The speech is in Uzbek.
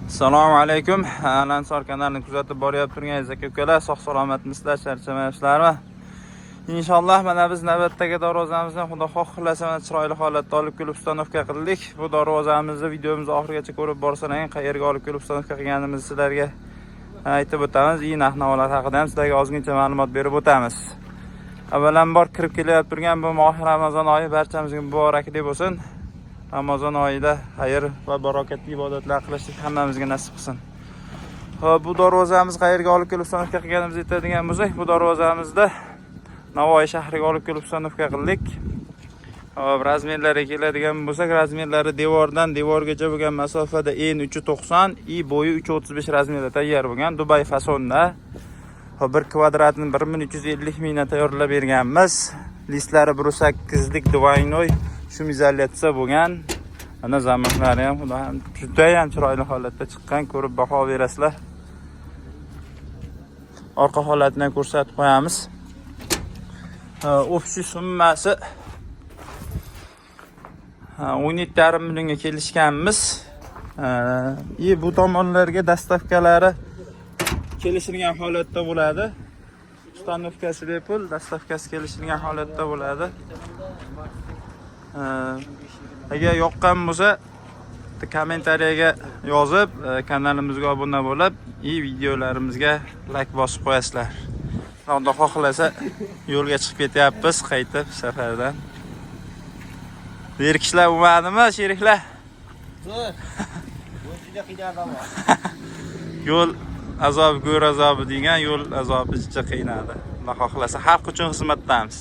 Assalomu alaykum. Al Ansor kanalini kuzatib boryapti turgan aziz aka ukalar, sog' salomatmisizlar, charchamayapsizlarmi? Inshaalloh, mana biz navbatdagi darvozamizni, Xudo xohlasa, mana chiroyli holatda olib kelib установка qildik. Bu darvozamizni videomizni oxirigacha ko'rib borsalaring, qayerga olib kelib установка qilganimizni sizlarga aytib o'tamiz. И narx-navolar haqida ham sizlarga ozgincha ma'lumot berib o'tamiz. Avvalambor, kirib kelyapti turgan bu mohi Ramazon oyi barchamizga muborakli bo'lsin. Ramazon oyida xayr va barokatli ibodatlar qilishlik hammamizga nasib qilsin. Xo'p, bu darvozamiz qayerga olib kelib установка qilganimizni aytadigan bo'lsak, bu darvozamizda Navoiy shahriga olib kelib установка qildik. Xo'p, размер lariga keladigan bo'lsak, размер lari devordan devorgacha bo'lgan masofada en 3.90 и bo'yi 3.35 размер da tayyor bo'lgan, Dubay fasonda. Xo'p, bir kvadratini 1350 mingdan tayyorlab berganmiz. Listlari 1.8lik двойной шумоизоляция bo'lgan. Mana zamoklari ham, xudo ham, juda ham chiroyli holatda chiqqan, ko'rib baho berasizlar. Orqa holatini ham ko'rsatib qo'yamiz. Общий summasi 17,5 millionga kelishganmiz. И bu tomonlarga доставка lari kelishilgan holatda bo'ladi. Установка si bepul, доставка si kelishilgan holatda bo'ladi. Agar yoqqan bo'lsa, комментария ga yozib, kanalimizga obuna bo'lib, и videolarimizga layk bosib qo'yasizlar. Xudo xohlasa, yo'lga chiqib ketyapmiz qaytib safardan. Berkishlar bo'lmadimi, sheriklar? Zo'r. Bu juda qiynaldim. Yo'l azobi go'r azobi degan, yo'l azobi jicha qiynadi. Xudo xohlasa, xalq uchun xizmatdamiz.